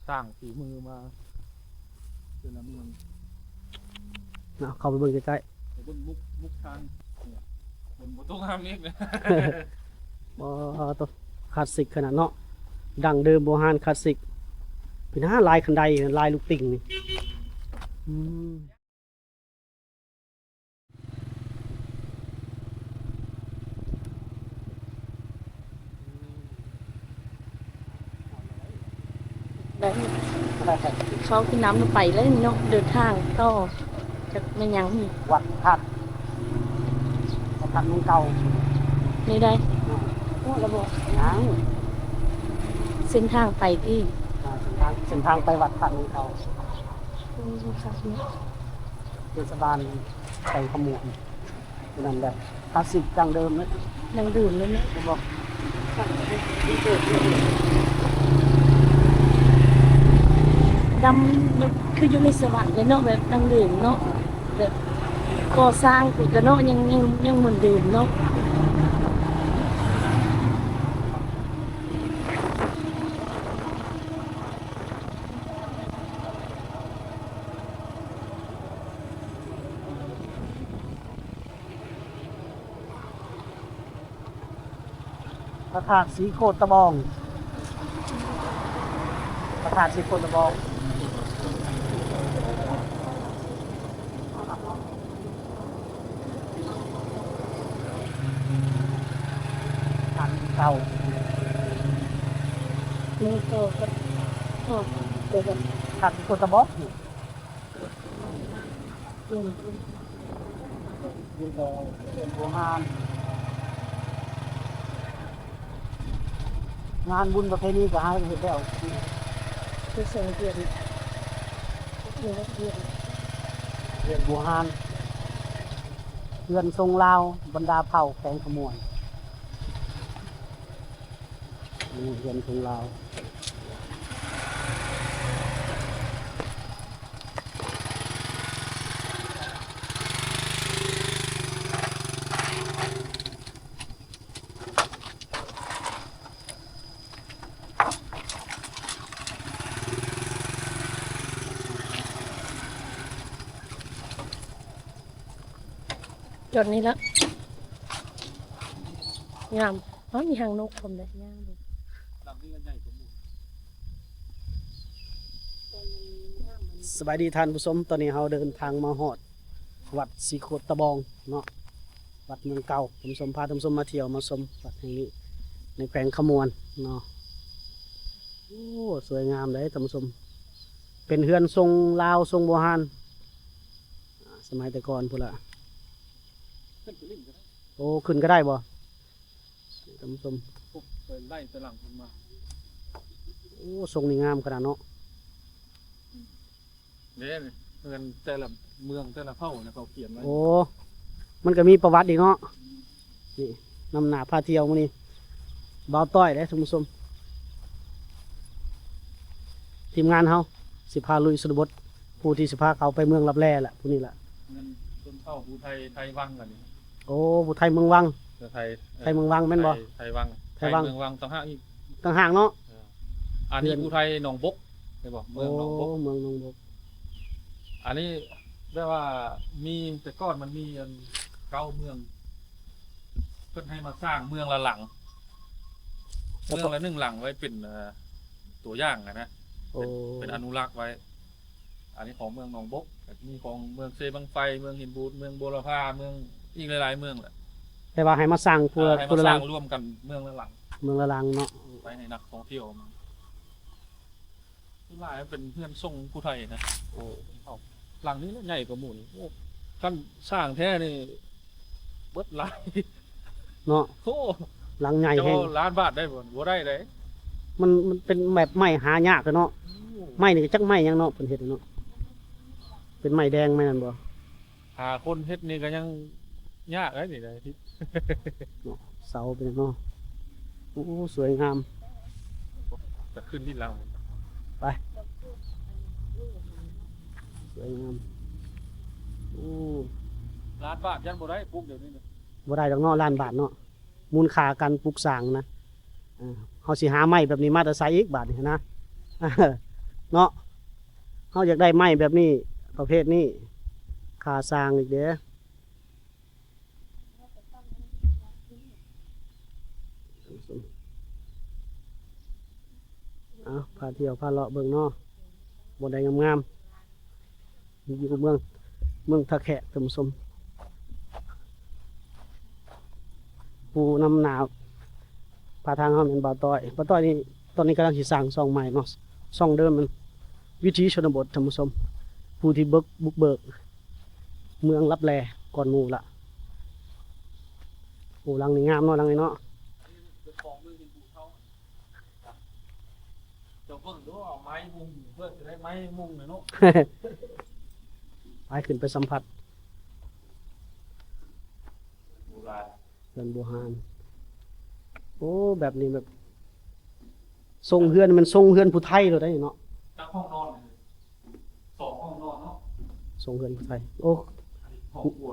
ສ້າງຝີມືມາແຕ່ລະເມືອງ. ເນາະ ເຂົ້າໄປເບິ່ງໃກ້ໆ ໄປເບິ່ງມຸກ ມຸກທາງ ເອີ ຝົນບໍ່ຕົກຫ້າມເມກເລີຍ. ອໍ ໂຕ ຄລາສສິກຂະໜາດເນາະ ດັ້ງເດີມໂບຮານຄລາສສິກ. ເປັນຫາ ລາຍຄັນໄດ ລາຍລູກຕິ່ງນີ້ ອືມ. ເຂົ້າກິນນ້ຳແລ້ວໄປເລີຍເນາະ ເດີນທາງຕໍ່ ຈັກແມ່ນຫຍັງນີ້ ວັດທາດ ວັດທາດເມືອງເກົ່າ ນີ້ໄດ໋ ຮອດແລ້ວບໍ່? ຍັງ ເສັ້ນທາງໄປຕິ ອ່າ ເສັ້ນທາງ ເສັ້ນທາງໄປວັດທາດເມືອງເກົ່າ ເອີ ຄັກເນາະ ເທດສະບານແຂວງຄຳມ່ວນ. ນັ້ນແບບຄລາສສິກດັ້ງເດີມເລີຍ ດັ້ງເດີມເລີຍເນາະ ແມ່ນບໍ່? ດຳ ແບບຄືຢູ່ໃນສະຫວັນເລີຍເນາະ ແບບດັ້ງເດີມເນາະ ແບບກໍ່ສ້າງກະເນາະ ຍັງ ຍັງ ຍັງເໝືອນເດີມເນາະ. ພະທາດສີໂຄດຕະບອງ ພະທາດສີໂຄດຕະບອງ ທາດເກົ່າ ທາດສີໂຄດຕະບອງ. ງານບຸນປະເພນີກໍຫາເຮັດແລ້ວ ເຮັດໂຮງຮຽນ ໂຮງຮຽນບູຮານ ເຮືອນຊົງລາວ ບັນດາເຜົ່າແຂວງຄຳມ່ວນ. ອັນນີ້ເຮືອນຂອງລາວ ຈອດນີ້ລະ ງາມ. ອ້າວ ມີຫາງນົກພ້ອມເດ້ ຍ່າງເບິ່ງ. ສະບາຍດີທ່ານຜູ້ຊົມ, ຕອນນີ້ເຮົາເດີນທາງມາຮອດວັດສີໂຄດຕະບອງເນາະ, ວັດເມືອງເກົ່າ. ທ່ານຜູ້ຊົມ, ພາທ່ານຜູ້ຊົມມາທ່ຽວມາຊົມວັດແຫ່ງນີ້ ໃນແຂວງຄຳມ່ວນເນາະ. ໂອ້ ສວຍງາມເດ້ທ່ານຜູ້ຊົມ, ເປັນເຮືອນຊົງລາວຊົງໂບຮານ ສະໄໝແຕ່ກ່ອນພຸ້ນລະ. ໂອ້ ຂຶ້ນກໍໄດ້ບໍ່? ທ່ານຜູ້ຊົມ ໂອ້ ເພິ່ນໄລ່ແຕ່ຫຼັງເພິ່ນມາ. ໂອ້ ຊົງນີ້ງາມຂະໜາດເນາະ. ເດ້ ເຮືອນແຕ່ລະເມືອງແຕ່ລະເຜົ່ານະ ເຂົາຂຽນໄວ້. ໂອ້ ມັນກໍມີປະຫວັດອີກເນາະ. ນີ້ ນຳໜ້າພາທ່ຽວມື້ນີ້ ບ່າວຕ້ອຍເດ້ທ່ານຜູ້ຊົມ. ທີມງານເຮົາຊິພາລຸຍຊົນນະບົດ ຜູ້ທີ່ຊິພາເຂົ້າໄປເມືອງລັບແລລະ ຜູ້ນີ້ລະ. ເງິນຊົນເຜົ່າຜູ້ໄທ ໄທວັງລະນີ້. ໂອ້ ຜູ້ໄທເມືອງວັງ. ເອີ ໄທ ໄທເມືອງວັງແມ່ນບໍ່? ໄທ ໄທວັງ ໄທວັງ ໄທເມືອງວັງຕ່າງຫາກອີກ ຕ່າງຫາກເນາະ. ເອີ ອັນນີ້ຜູ້ໄທໜອງບົກ ເຫັນບໍ່? ເມືອງໜອງບົກ. ໂອ້ ເມືອງໜອງບົກ. ອັນນີ້ແບບວ່າມີ ແຕ່ກ່ອນມັນມີອັນເກົ້າເມືອງ ເພິ່ນໃຫ້ມາສ້າງເມືອງລະຫຼັງ ເມືອງລະໜຶ່ງຫຼັງໄວ້ເປັນ ເອີ ຕົວຢ່າງຫັ້ນນະ. ໂອ້ ເປັນ ເປັນອະນຸລັກໄວ້. ອັນນີ້ຂອງເມືອງໜອງບົກ ມີຂອງເມືອງເຊບັ້ງໄຟ ເມືອງຫີນບູດ ເມືອງບົວລະພາ ເມືອງ ອີກຫຼາຍໆເມືອງແຫຼະ. ແຕ່ວ່າໃຫ້ມາສ້າງຜູ້ ເອີ ໃຫ້ມາສ້າງລວມກັນເມືອງລະຫຼັງ ເມືອງລະຫຼັງເນາະ ໄວ້ໃຫ້ນັກທ່ອງທ່ຽວມາ. ສ່ວນຫຼາຍເປັນເຮືອນຊົງຜູ້ໄທນະ. ໂອ້ ຫຼັງນີ້ລະໃຫຍ່ກວ່າໝູ່ນີ້. ໂອ້ ຄັນສ້າງແທ້ນີ້ເບິດຫຼາຍເນາະ. ໂອ້ ຫຼັງໃຫຍ່ແຮງ. ເຈົ້າວ່າລ້ານບາດໄດ້ບໍ່? ບໍ່ໄດ້ເດ້. ມັນ ມັນເປັນແບບໄມ້ຫາຍາກເນາະ. ໂອ້ ໄມ້ນີ້ຈັກໄມ້ຫຍັງເນາະ ເພິ່ນເຮັດເນາະ. ເປັນໄມ້ແດງໄມ້ນັ້ນບໍ່? ຫາຄົນເຮັດນີ້ກໍຍັງຍາກເດ້ນີ້ໄດ໋. ເນາະ ເສົາເປັນຫຍັງເນາະ. ໂອ້ ສວຍງາມ. ຈະຂຶ້ນທີ່ຫຼັງ ໄປ ສວຍງາມ. ໂອ້ ລ້ານບາດຍັງບໍ່ໄດ້ປຸກດຽວນີ້ນະ. ບໍ່ໄດ້ດອກເນາະ ລ້ານບາດເນາະ. ມູນຄ່າການປຸກສ້າງນະ. ເອີ ເຮົາຊິຫາໄມ້ແບບນີ້ມາແຕ່ໃສອີກບາດນີ້ນະ? ເອີ ເນາະ. ເຮົາຢາກໄດ້ໄມ້ແບບນີ້ ປະເພດນີ້ ຄ່າສ້າງອີກເດ້. ເອົາ ພາທ່ຽວພາເລາະເບິ່ງເນາະ ບ່ອນໃດງາມໆ ຢູ່ເມືອງ ເມືອງທ່າແຂກ ທ່ານຜູ້ຊົມ. ຜູ້ນຳໜ້າພາທາງເຮົາແມ່ນບ່າວຕ້ອຍ. ບ່າວຕ້ອຍນີ້ ຕອນນີ້ກຳລັງຊິສ້າງຊ່ອງໃໝ່ເນາະ. ຊ່ອງເດີມມັນວິຖີຊົນນະບົດ ທ່ານຜູ້ຊົມ. ຜູ້ທີ່ເບີກ ບຸກເບີກເມືອງລັບແລກ່ອນໝູ່ລະ. ໂອ້ ຫຼັງນີ້ງາມເນາະ ຫຼັງນີ້ເນາະ. ເຈົ້າເບິ່ງດູ ເອົາໄມ້ມຸງ ເພື່ອຈະໄດ້ໄມ້ມຸງນະເນາະ. ໄປ ຂຶ້ນໄປສຳຜັດ ໂບລານ ເຮືອນບູຮານ. ໂອ້ ແບບນີ້ແບບ ຊົງເຮືອນ ແມ່ນຊົງເຮືອນຜູ້ໄທໂລດໄດ໋ເນາະ. ຈັກຫ້ອງນອນ? ສອງຫ້ອງນອນເນາະ. ຊົງເຮືອນຜູ້ໄທ. ໂອ້ ຫ້ອງຄົວ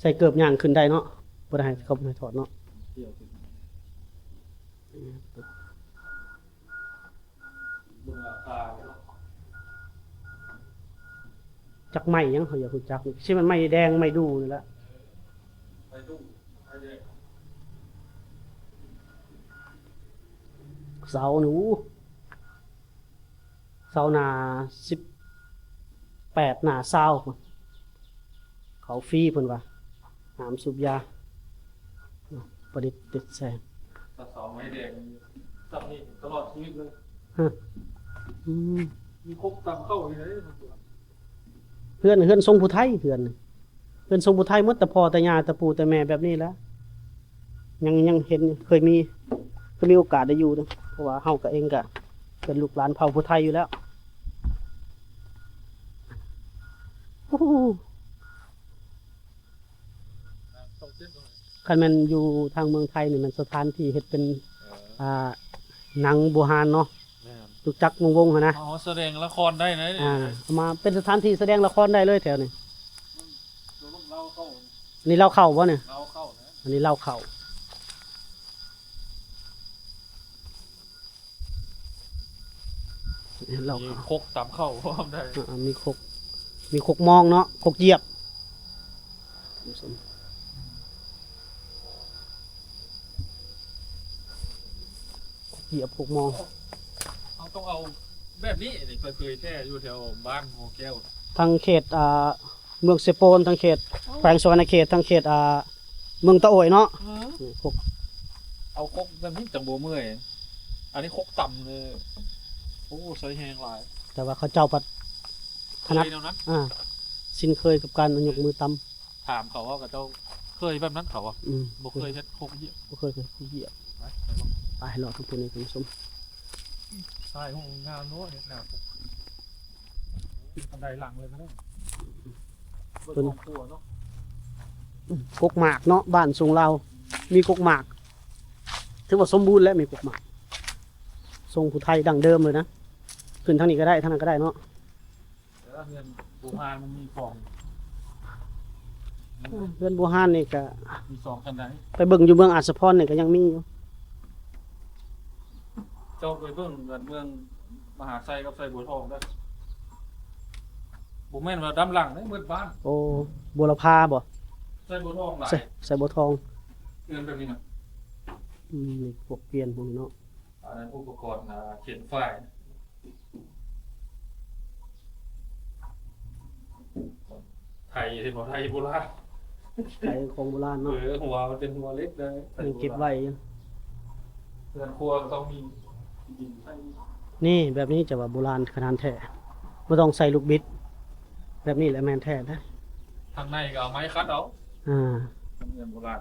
ໃສ່ເກີບຍ່າງຂຶ້ນໄດ້ເນາະ. ບໍ່ໄດ້ໃຫ້ເຂົາ ບໍ່ໃຫ້ຖອດເນາະ. ຈັກໄມ້ຫຍັງ ເຮົາຢາກຮູ້ຈັກ. ຊິແມ່ນໄມ້ແດງ ໄມ້ດູ່ນີ້ແຫຼະ. ເສົານີ້ ໂອ້ ເສົາໜ້າສິບແປດ ໜ້າຊາວພຸ້ນ. ເຂົ້າຟຣີເພິ່ນວ່າ ຫ້າມສູບຢາ ປະດິດຕິດແສງ. ຖ້າເສົາໄມ້ແດງ ຊ່ຳນີ້ຕະຫຼອດຊີວິດເລີຍ. ຮະ ອືມ ມີຄົກຕຳເຂົ້າຢູ່ໃດ໋. ເຮືອນ ເຮືອນຊົງຜູ້ໄທ ເຮືອນ ເຮືອນຊົງຜູ້ໄທໝົດ ແຕ່ພໍ່ແຕ່ຍ່າ ແຕ່ປູ່ແຕ່ແມ່ແບບນີ້ແຫຼະ. ຍັງ ຍັງເຫັນ ເຄີຍມີ ເຄີຍມີໂອກາດໄດ້ຢູ່ເນາະ ເພາະວ່າເຮົາກະເອງກະເປັນລູກຫຼານເຜົ່າຜູ້ໄທຢູ່ແລ້ວ. ໂອ້ໂຫ ຄັນແມ່ນຢູ່ທາງເມືອງໄທນີ້ ແມ່ນສະຖານທີ່ເຮັດເປັນ ເອີ ອ່າ ໜັງບູຮານເນາະ. ແມ່ນ ຮູ້ຈັກວົງໆຫັ້ນນະ. ເອົາມາສະແດງລະຄອນໄດ້ນະ. ອ່າ ເອົາມາເປັນສະຖານທີ່ສະແດງລະຄອນໄດ້ເລີຍແຖວນີ້. ນີ້ເລົ່າເຂົ້າບໍ່ນີ້? ເລົ່າເຂົ້ານະ. ອັນນີ້ເລົ່າເຂົ້າ. ເລົ່າເຂົ້າ ມີຄົກຕຳເຂົ້າພ້ອມໄດ້. ອ່າ ມີຄົກ ມີຄົກມອງເນາະ ຄົກຢຽບ. ຢຽບຫົກໂມງ. ເຮົາຕ້ອງເອົາແບບນີ້ນີ້ໄປເຜີຍແຜ່ຢູ່ແຖວບ້ານຫົວແກ້ວ ທາງເຂດ ອ່າ ເມືອງເຊໂປນ ທາງເຂດ ໂອ້ ແຂວງສະຫວັນນະເຂດ ທາງເຂດ ອ່າ ເມືອງຕະໂອຍເນາະ. ເອີ ນີ້ຄົກ ເອົາຄົກແບບນີ້ຈັ່ງບໍ່ເມື່ອຍ. ອັນນີ້ຄົກຕຳເລີຍ. ໂອ້ ໃຊ້ແຮງຫຼາຍ ແຕ່ວ່າເຂົາເຈົ້າພັດຖະໜັດ ເຄີຍແນວນັ້ນ ອ່າ ຊິນເຄີຍກັບການຍົກມືຕຳ. ຖາມເຂົາວ່າເຂົາເຈົ້າເຄີຍແບບນັ້ນ ເຂົາວ່າ ອືມ ບໍ່ເຄີຍເຮັດຄົກຢຽບ ບໍ່ເຄີຍເຮັດຄົກຢຽບ. ໄປ ໄປເລາະທຸກຄົນ ທ່ານຜູ້ຊົມ. ໃຊ້ຫ້ອງງາມເນາະ ເຮັດໜ້າປົກ ບັນໄດຫຼັງເລີຍກໍໄດ້. ເບິ່ງຄອບຄົວເນາະ ກົກໝາກເນາະ ບ້ານຊົງລາວ ມີກົກໝາກ ຖືວ່າສົມບູນແລ້ວ ມີກົກໝາກ ຊົງຜູ້ໄທດັ້ງເດີມເລີຍນະ. ຂຶ້ນທາງນີ້ກໍໄດ້ ທາງນັ້ນກໍໄດ້ເນາະ. ເອີ ເຮືອນບູຮານມັນມີສອງ ເຮືອນບູຮານນີ້ກະມີສອງຄັນໄດ໋. ໄປເບິ່ງຢູ່ເມືອງອາດສະພອນນີ້ກະຍັງມີຢູ່. ເຈົ້າໄປເບິ່ງເຮືອນເມືອງມະຫາໄຊກັບໄຊບົວທອງເດີ ບໍ່ແມ່ນວ່າດຳຫຼັງເດ້ ເບິດບ້ານ. ໂອ້ ບົວລະພາບໍ່? ໄຊບົວທອງຫຼາຍ ໄຊ ໄຊບົວທອງ ເຮືອນແບບນີ້ນະ. ອືມ ນີ້ພວກປ່ຽນພວກນີ້ເນາະ. ອັນນັ້ນອຸປະກອນ ອ່າ ຂຽນຝ້າຍ ໄຖ ເຫັນບໍ່ ໄຖໂບລານ ໄຖຂອງໂບລານເນາະ. ເອີ ຫົວມັນເປັນຫົວເຫຼັກເລີຍ ຍັງເກັບໄວ້ຢູ່. ເຮືອນຄົວກໍຕ້ອງມີດິນໃສ່. ນີ້ ແບບນີ້ຈະວ່າໂບລານຂະໜາດແທ້ ບໍ່ຕ້ອງໃສ່ລູກບິດ ແບບນີ້ແຫຼະແມ່ນແທ້ນະ. ທາງໃນກໍເອົາໄມ້ຂັດເອົາ. ອ່າ ເຮືອນໂບລານ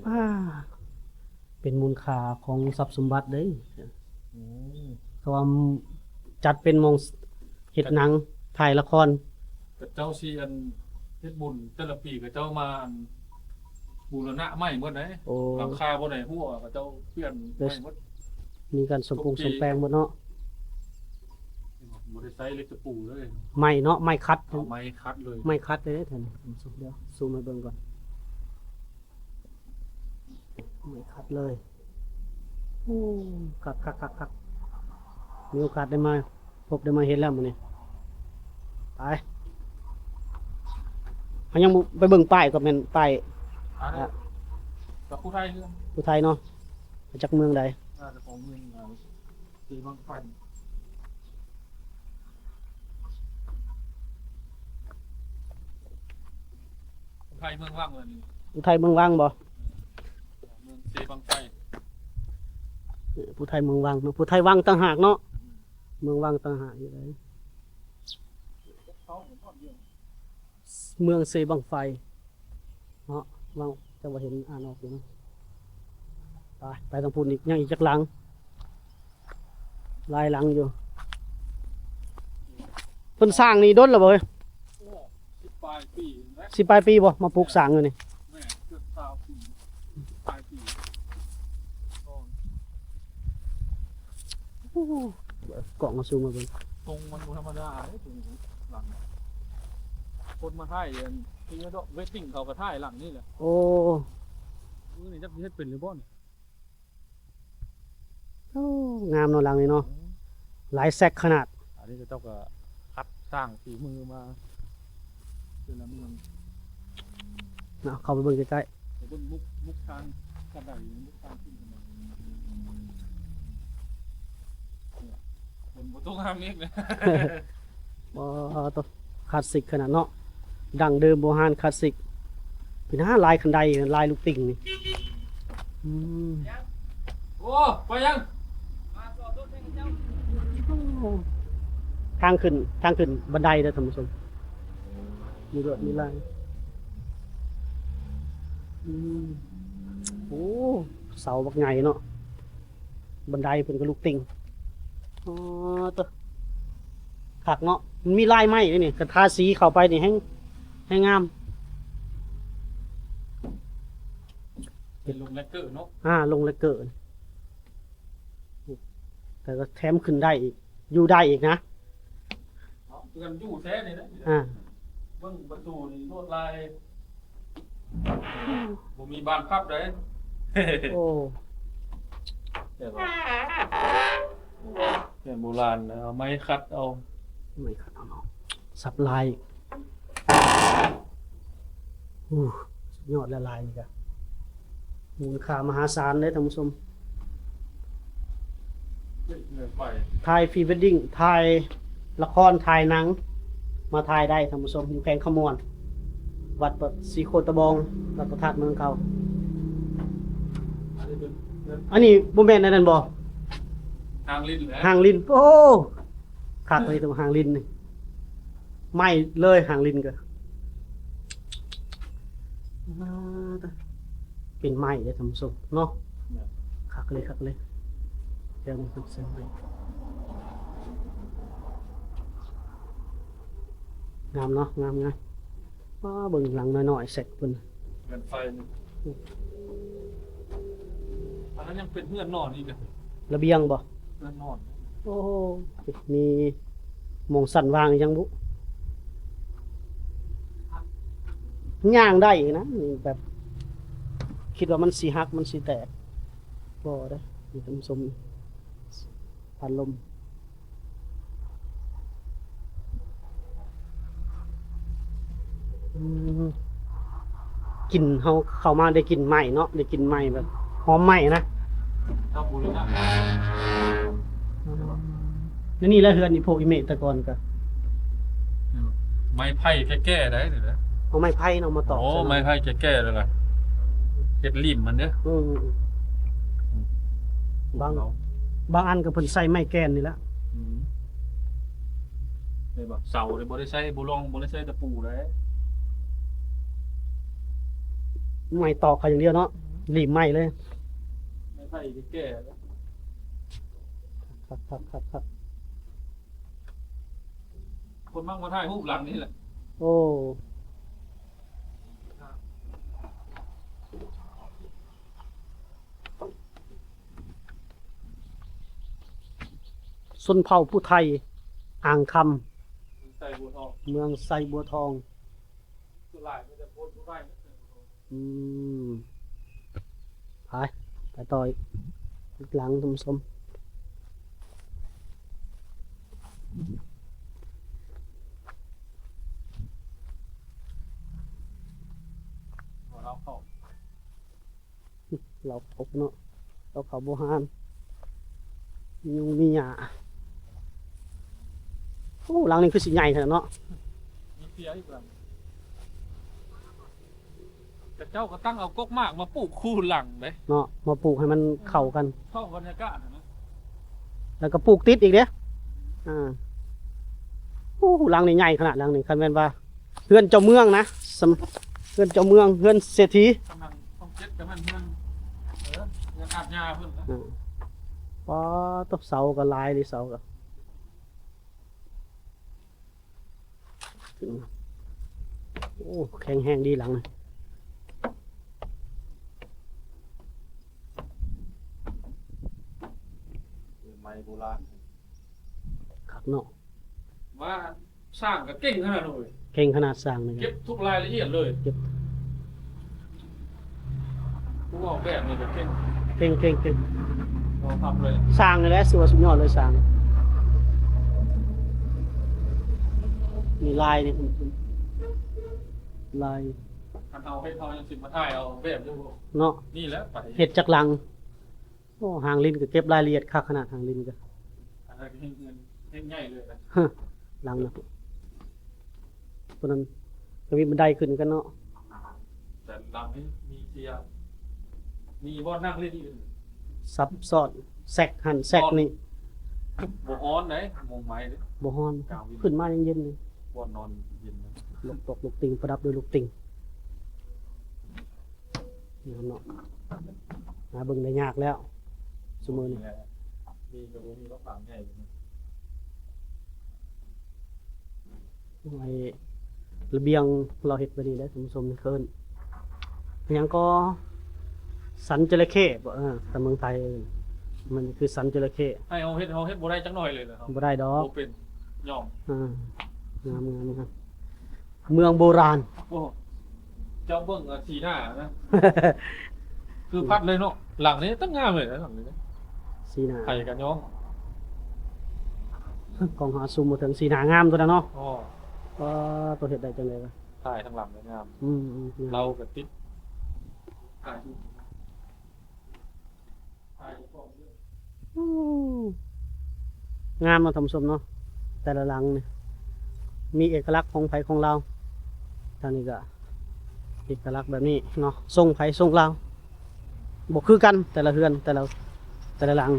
ອ່າ ເປັນມູນຄ່າຂອງຊັບສົມບັດເດ້. ອືມ ເພາະວ່າຈັດເປັນໝ່ອງເຮັດໜັງ ຖ່າຍລະຄອນ. ເຂົາເຈົ້າຊິອັນເຮັດບຸນແຕ່ລະປີ ເຂົາເຈົ້າມາອັນບູລະນະໃໝ່ໝົດເດ້. ໂອ້ ຫຼັງຄາບ່ອນໃດຮົ່ວ ເຂົາເຈົ້າປ່ຽນໃໝ່ໝົດ ມີການສົມປຸງສົມແປງໝົດເນາະ. ບໍ່ໄດ້ໃຊ້ເຫຼັກຕະປູເລີຍ ໄມ້ເນາະ ໄມ້ຂັດ ເອົາໄມ້ຂັດເລີຍ ໄມ້ຂັດເລີຍ. ເດີ ຊູມໃຫ້ເບິ່ງກ່ອນ. ໄມ້ຂັດເລີຍ. ໂອ້ ຄັກໆໆໆ. ມີໂອກາດໄດ້ມາພົບໄດ້ມາເຫັນແລ້ວມື້ນີ້. ໄປ ເຮົາຍັງບໍ່ໄປເບິ່ງປ້າຍກໍແມ່ນປ້າຍ ອ່າ ອ່າ ກໍຜູ້ໄທຄືກັນ ຜູ້ໄທເນາະ ມາຈາກເມືອງໃດ? ໜ້າຈະຂອງເມືອງ ອ່າ ເຊບັ້ງໄຟ. ຜູ້ໄທເມືອງວັງເລີຍນີ້ ຜູ້ໄທເມືອງວັງບໍ່? ເມືອງເຊບັ້ງໄຟ ເອີ ຜູ້ໄທເມືອງວັງເນາະ ຜູ້ໄທວັງຕ່າງຫາກເນາະ ອືມ ເມືອງວັງຕ່າງຫາກຢູ່ໃດ ເມືອງເຊບັ້ງໄຟເນາະ ວັງ ແຕ່ວ່າເຫັນອ່ານອອກຢູ່ເນາະ. ໄປ ໄປທາງພຸ້ນອີກ ຍັງອີກຈັກຫຼັງ? ຫຼາຍຫຼັງຢູ່. ເພິ່ນສ້າງນີ້ດົນແລ້ວບໍ່ເອີຍ? ໂອ້ ສິບປາຍປີແລ້ວ ສິບປາຍປີບໍ່ ມາປຸກສ້າງຢູ່ນີ້? ແມ່ນ ເກືອບຊາວປີ ສິບປາຍປີ. ໂອ້ ກ້ອງເອົາຊູມມາເບິ່ງ ຕົງມັນບໍ່ທຳມະດາເດ້ ຕົງຫຼັງ ຄົນມາຖ່າຍອັນ ທີ່ເວດດິ້ງເຂົາກໍຖ່າຍຫຼັງນີ້ແຫຼະ. ໂອ້ ມື້ນີ້ຈັກຊິເຮັດເປັນຫຼືບໍ່ນີ້? ໂອ້ ງາມເນາະຫຼັງນີ້ເນາະ ອືມ ຫຼາຍແຊັກຂະໜາດ. ອັນນີ້ເຂົາເຈົ້າກໍຄັດສ້າງຝີມືມາແຕ່ລະເມືອງເນາະ. ເຂົ້າໄປເບິ່ງໃກ້ໆ ໄປເບິ່ງມຸກ ມຸກທາງກະໄດ ມຸກທາງຂຶ້ນກະໄດ ຝົນບໍ່ຕົກຫາເມກເລີຍ. ອໍ ໂຕ ຄລາສສິກຂະໜາດເນາະ ດັ້ງເດີມໂບຮານຄລາສສິກ. ເປັນຫາລາຍຄັນໄດ ລາຍລູກຕິ່ງນີ້. ອືມ ໂອ້ ໄປຍັງ? ໂອ້ ທາງຂຶ້ນ ທາງຂຶ້ນບັນໄດເດີທ່ານຜູ້ຊົມ ມີລົວດມີລາຍ. ອືມ ໂອ້ ເສົາບັກໃຫຍ່ເນາະ. ບັນໄດເພິ່ນກໍລູກຕິ່ງ. ອໍ ໂຕ ຄັກເນາະ ມັນມີລາຍໄມ້ເດ້ນີ້ ຄັນທາສີເຂົ້າໄປນີ້ແຮງ ແຮງງາມ. ເປັນລົງແລັກເກີເນາະ ອ່າ ລົງແລັກເກີ ແຕ່ກໍແຖມຂຶ້ນໄດ້ອີກ ຢູ່ໄດ້ອີກນະ. ເນາະ ເຮືອນຢູ່ແທ້ນີ້ນະ ອ່າ ເບິ່ງປະຕູນີ້ລວດລາຍ ບໍ່ມີບານພັບໃດ. ໂອ້ ແບບວ່າ ແບບໂບລານນະ ເອົາໄມ້ຂັດເອົາ ໄມ້ຂັດເອົາເນາະ ສັບລາຍ. ໂອ້ ສຸດຍອດແລ້ວ ລາຍນີ້ກະມູນຄ່າມະຫາສານເດ້ທ່ານຜູ້ຊົມ. ຖ່າຍພຣີເວດດິ້ງ ຖ່າຍລະຄອນ ຖ່າຍໜັງ ມາຖ່າຍໄດ້ທ່ານຜູ້ຊົມ ຢູ່ແຂວງຄຳມ່ວນ ວັດພະສີໂຄດຕະບອງ ວັດພະທາດເມືອງເກົ່າ. ອັນນີ້ບໍ່ແມ່ນອັນນັ້ນບໍ່? ຫາງລິນແຫຼະ ຫາງລິນ. ໂອ້ ຄັກເລີຍ ຕົວຫາງລິນນີ້ ໄໝ້ເລີຍຫາງລິນກະ ອ່າ ເປັນໄມ້ເດ້ທ່ານຜູ້ຊົມເນາະ. ແມ່ນ ຄັກເລີຍ ຄັກເລີຍ ແຖວນີ້ເປັນເຊິ່ງໄມ້ ງາມເນາະ ງາມໆ. ວ້າ ເບິ່ງຫຼັງນ້ອຍໆ ແຊັກເພິ່ນ ເຮືອນໄຟນີ້ ອັນນັ້ນຍັງເປັນເຮືອນນອນອີກເດ້ ລະບຽງບໍ່? ເຮືອນນອນ. ໂອ້ ມີໝ່ອງຊັ້ນວາງອີ່ຫຍັງບຸ ຍ່າງໄດ້ນະ ແບບ ຄິດວ່າມັນຊິຫັກ ມັນຊິແຕກ ບໍ່ເດ້ ນີ້ທ່ານຜູ້ຊົມ ພັດລົມ. ອືມ ກິ່ນເຮົາເຂົ້າມາໄດ້ກິ່ນໄໝ້ເນາະ ໄດ້ກິ່ນໄໝ້ແບບຫອມໄໝ້ນະ. ແນວນີ້ແຫຼະເຮືອນອີ່ພໍ່ອີ່ແມ່ແຕ່ກ່ອນກະ ໄມ້ໄຜ່ແກ່ໆ ໄດ້ນີ້ແຫຼະ ເອົາໄມ້ໄຜ່ເນາະມາຕອກ. ໂອ້ ໃສ່ເນາະ ໄມ້ໄຜ່ແກ່ໆ ແລ້ວລະ ເຮັດລິ້ມມັນເດ້. ອືມ ບາງ ບາງອັນກໍເພິ່ນໃຊ້ໄມ້ແກ່ນນີ້ແຫຼະ. ອືມ ເຫັນບໍ່ ເສົານີ້ບໍ່ໄດ້ໃຊ້ ບໍ່ລອງ ບໍ່ໄດ້ໃຊ້ຕະປູເດ້ ໄມ້ຕອກເຂົາຢ່າງດຽວເນາະ ລີ້ມໄມ້ເລີຍ. ໄມ້ໄຜ່ແກ່ໆ ຄັກໆໆໆ. ຄົນມັກມາຖ່າຍຮູບຫຼັງນີ້ແຫຼະ. ໂອ້ ຊົນເຜົ່າຜູ້ໄທອ່າງຄຳ ເມືອງໄຊບົວທອງ ເມືອງໄຊບົວທອງ. ສ່ວນຫຼາຍມີແຕ່ຄົນຜູ້ໄທ. ອືມ ໄປ ໄປຕໍ່ອີກ ອີກຫຼັງທ່ານຜູ້ຊົມ. ເຮົາເຂົ້າເນາະ ເຮົາເຂົ້າບໍ່ຫານ ມີຍຸງມີຫຍ້າ. ໂອ້ ຫຼັງນີ້ຄືຊິໃຫຍ່ຂະໜາດເນາະ. ມີເຊຍອີກຫຼັງ. ເຂົາເຈົ້າກໍຕັ້ງເອົາກົກໝາກມາປູກຄູ່ຫຼັງເດ້ເນາະ ມາປູກໃຫ້ມັນເຂົ້າກັນ ເຂົ້າບັນຍາກາດຫັ້ນນະ ແລ້ວກໍປູກຕິດອີກເດ້. ອ່າ ໂອ້ ຫຼັງນີ້ໃຫຍ່ຂະໜາດ. ຫຼັງນີ້ຄັນແມ່ນວ່າເຮືອນເຈົ້າເມືອງນະ ເຮືອນເຈົ້າເມືອງ ເຮືອນເສດຖີ ກຳລັງຊ່ອງເຈັດກໍແມ່ນເຮືອນ ເອີ ເຮືອນອາດຍາເພິ່ນນະ. ອ່າ ປາດໂທ້ ເສົາກໍຫຼາຍເດ ເສົາກໍ ໂອ້ ແຂງແຮງດີຫຼັງນີ້ ໄມ້ໂບລານ ຄັກເນາະ. ວ່າຊ່າງກໍເກັ່ງຂະໜາດເລີຍ ເກັ່ງຂະໜາດຊ່າງນີ້ ເກັບທຸກລາຍລະອຽດເລີຍ ເກັບ ຜູ້ອອກແບບນີ້ກໍເກັ່ງ ເກັ່ງໆໆ ເອົາພັບເລີຍ. ຊ່າງນີ້ແຫຼະ ຖືວ່າສຸດຍອດເລີຍຊ່າງ ນີ້ລາຍນີ້ ລາຍ ຄັນເຮົາເຮັດ ເຮົາຍັງຊິມາຖ່າຍເອົາແບບຢູ່ເນາະ. ນີ້ແຫຼະໄປເຮັດຈັກຫຼັງ. ໂອ້ ຫາງລິນກໍເກັບລາຍລະອຽດຄັກຂະໜາດ ຫາງລິນກໍ ອັນນັ້ນກໍແຮງ ແຮງໃຫຍ່ເລີຍນະ ຫຼັງນະ ຕົວນັ້ນກໍມີບັນໄດຂຶ້ນກັນເນາະ. ແຕ່ຫຼັງນີ້ມີເຊຍ ມີບ່ອນນັ່ງຫຼິ້ນອີກ ຊັບຊ້ອນ ແຊັກຫັ້ນແຊັກນີ້ ບໍ່ຮ້ອນເດ້ ມຸງໄມ້ເດ້ ບໍ່ຮ້ອນ ຂຶ້ນມາຍັງເຢັນເລີຍ ບ່ອນນອນເຢັນ ລູກຕົກລູກຕິ່ງ ປະດັບດ້ວຍລູກຕິ່ງ. ນີ້ເນາະ ຫາເບິ່ງໄດ້ຍາກແລ້ວຊຸມື້ນີ້ ມີກໍບໍ່ມີ ບັກບາງໃຫຍ່ ໄອ້ລະບຽງລາວເຮັດແບບນີ້ເດ້ທ່ານຜູ້ຊົມ ນີ້ເອີ້ນຫຍັງກໍ ສັນຈະລະເຂ້ບໍ? ເອີ ທາງເມືອງໄທເອີ້ນ ມັນຄືສັນຈະລະເຂ້. ໃຫ້ເຮົາເຮັດ ເຮົາເຮັດບໍ່ໄດ້ຈັກໜ້ອຍເລີຍນະ ບໍ່ໄດ້ດອກ ບໍ່ເປັນ ຍອມ. ອ່າ ງາມໆ ງາມ. ເມືອງໂບລານ ໂອ້ ເຈົ້າເບິ່ງ ອ່າ ສີໜ້ານະ ຄືພັດເລີຍເນາະ. ຫຼັງນີ້ຕັ້ງງາມເລີຍນະ ຫຼັງນີ້ນະ ສີໜ້າ ໃຜກໍຍ້ອງ ກ້ອງຫາຊູມບໍ່ເຖິງ ສີໜ້າງາມຕົວນັ້ນເນາະ. ອໍ ເອີ ຕົວເຮັດໄດ້ຈັ່ງໃດວະ ຖ່າຍທາງຫຼັງກໍງາມ. ອືມໆ ເລົາກໍຕິດ ຖ່າຍຮູບ ໂອ້ ງາມເນາະທ່ານຜູ້ຊົມເນາະ ແຕ່ລະຫຼັງນີ້ມີເອກະລັກຂອງໃຜຂອງລາວ. ທາງນີ້ກໍເອກະລັກແບບນີ້ເນາະ ຊົງໃຜຊົງລາວ ບໍ່ຄືກັນ ແຕ່ລະເຮືອນ ແຕ່ລະ ແຕ່ລະຫຼັງ.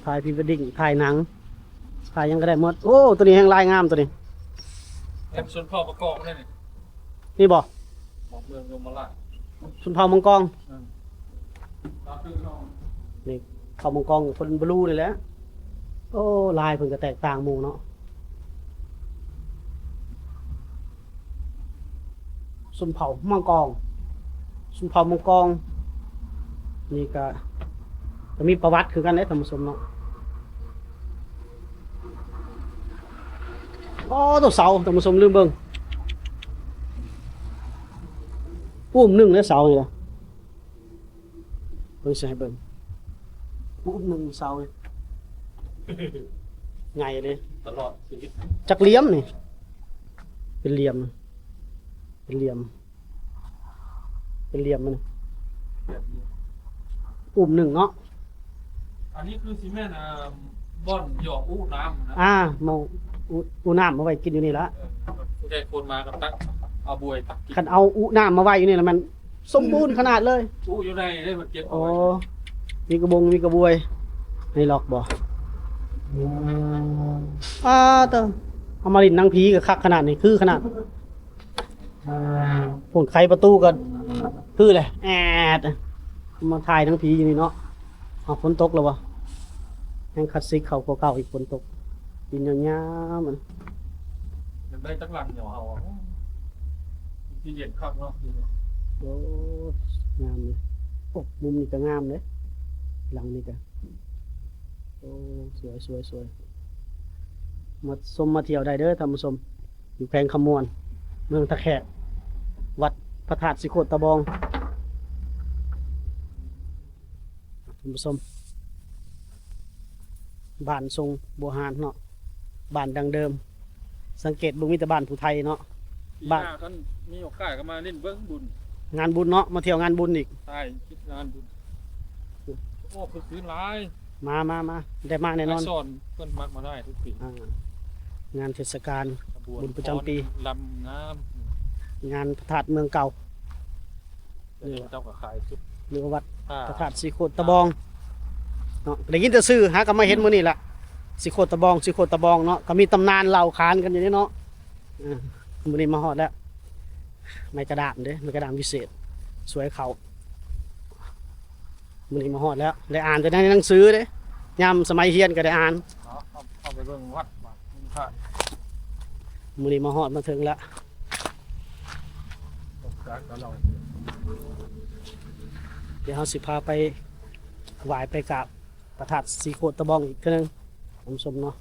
ຖ່າຍພຣີເວດດິ້ງ ຖ່າຍໜັງ ຖ່າຍຫຍັງກໍໄດ້ໝົດ. ໂອ້ ຕົວນີ້ແຮ່ງລາຍງາມຕົວນີ້ ແບບຊົນເຜົ່າມະກອງເດ້ນີ້ ນີ້ບໍ່? ຂອງເມືອງຍົມມະລາດ ຊົນເຜົ່າມັງກອງ. ອືມ ນີ້ເຜົ່າມັງກອງ ຄົນບລູນີ້ແຫຼະ. ໂອ້ ລາຍເພິ່ນກໍແຕກຕ່າງໝູ່ເນາະ. ຊົນເຜົ່າມັງກອງ ຊົນເຜົ່າມັງກອງ ນີ້ກະ ກະມີປະຫວັດຄືກັນເດ້ທ່ານຜູ້ຊົມເນາະ. ອໍ ຕົວເສົາ ທ່ານຜູ້ຊົມ ລືມເບິ່ງ ປຸ້ມໜຶ່ງເດ້ເສົານີ້ນະ. ເບິ່ງຊິໃຫ້ເບິ່ງ ປຸ້ມໜຶ່ງເສົານີ້ ໃຫຍ່ເດ້ ຕະຫຼອດຊີວິດ ຈັກຫຼ່ຽມນີ້ ເປັນຫຼ່ຽມ ເປັນຫຼ່ຽມ ເປັນຫຼ່ຽມມັນ ປຸ້ມໜຶ່ງເນາະ. ອັນນີ້ຄືຊິແມ່ນ ອ່າ ບ່ອນຢອງອຸນ້ຳນະ ອ່າ ໝ່ອງອຸ ອຸນ້ຳມາໄວ້ກິນຢູ່ນີ້ລະ. ເອີ ຜູ້ໃດຄົນມາກໍຕັກເອົາບວຍຕັກກິນ ຄັນເອົາອຸນ້ຳມາໄວ້ຢູ່ນີ້ລະ ແມ່ນສົມບູນຂະໜາດເລີຍ. ອຸຢູ່ໃນເດ້ ເພິ່ນເກັບເອົາໄວ້. ໂອ້ ມີກະບົງ ມີກະບວຍ ໃຫ້ລັອກບໍ່? ອາ ເຕີ ເອົາມາຫຼິ້ນໜັງຜີກໍຄັກຂະໜາດນີ້ ຄືຂະໜາດ. ພຸ້ນ ໄຂປະຕູກໍຄືແຫຼະ ແອດ ມາຖ່າຍໜັງຜີຢູ່ນີ້ເນາະ. ເອົາ ຝົນຕົກແລ້ວບໍ່? ແຮ່ງຄາສສິກເຂົ້າກວ່າເກົ່າອີກ ຝົນຕົກ ດິນຍາວໆ ມັນ ຢາກໄດ້ຈັກຫຼັງດຽວເຮົາ ຊິເຢັນຄັກເນາະ. ໂອ້ ງາມເດ ໂອ້ ມຸມນີ້ກໍງາມເດ ຫຼັງນີ້ກໍ ໂອ້ ສວຍໆໆ ມາຊົມມາທ່ຽວໄດ້ເດີທ່ານຜູ້ຊົມ. ຢູ່ແຂວງຄຳມ່ວນ ເມືອງທ່າແຂກ ວັດພະທາດສີໂຄດຕາບອງ ທ່ານຜູ້ຊົມ. ບ້ານຊົງບົວຫານເນາະ ບ້ານດັ້ງເດີມ. ສັງເກດເບິ່ງມີແຕ່ບ້ານຜູ້ໄທເນາະ. ບ້ານ ປີໜ້າຄັນມີໂອກາດກໍມາຫຼິ້ນເບິ່ງບຸນ ງານບຸນເນາະ ມາທ່ຽວງານບຸນອີກ. ໃຊ່ ຄິດງານບຸນ. ໂອ້ ຄຶກຄື້ນຫຼາຍ. ມາ ມາ ມາ ໄດ້ມາແນ່ນອນ. ອ້າຍສອນ ເພິ່ນມັກມາໄດ້ທຸກປີ. ອ່າ ງານເທດສະການ ຂະບວນບຸນປະຈຳປີ ຟ້ອນລຳງາມ. ງານພະທາດເມືອງເກົ່າ ເຂົາເຈົ້າກໍຂາຍຊຸດ ຫຼືວ່າວັດພະທາດສີໂຄດຕະບອງເນາະ. ໄດ້ຍິນແຕ່ຊື່ ຫາກໍມາເຫັນມື້ນີ້ລະ ສີໂຄດຕະບອງ ສີໂຄດຕະບອງເນາະ. ກໍມີຕຳນານເລົ່າຂານກັນຢູ່ເດ້ເນາະ. ເອີ ມື້ນີ້ມາຮອດແລ້ວ. ໄມ້ກະດາມເດ້ ໄມ້ກະດາມວິເສດ ສວຍເຂົ້າ. ມື້ນີ້ມາຮອດແລ້ວ ໄດ້ອ່ານແຕ່ໃນໜັງສືເດ້ ຍາມສະໄໝຮຽນກໍໄດ້ອ່ານ. ເອົາ ເອົາ ເອົາໄປເບິ່ງວັດ ວັດພະທາດ. ມື້ນີ້ມາຮອດມາເຖິງແລ້ວ. ດຽວເຮົາຊິພາໄປໄຫວ້ໄປກາບພະທາດສີໂຄດຕະບອງອີກເທື່ອໜຶ່ງ ທ່ານຜູ້ຊົມເນາະ.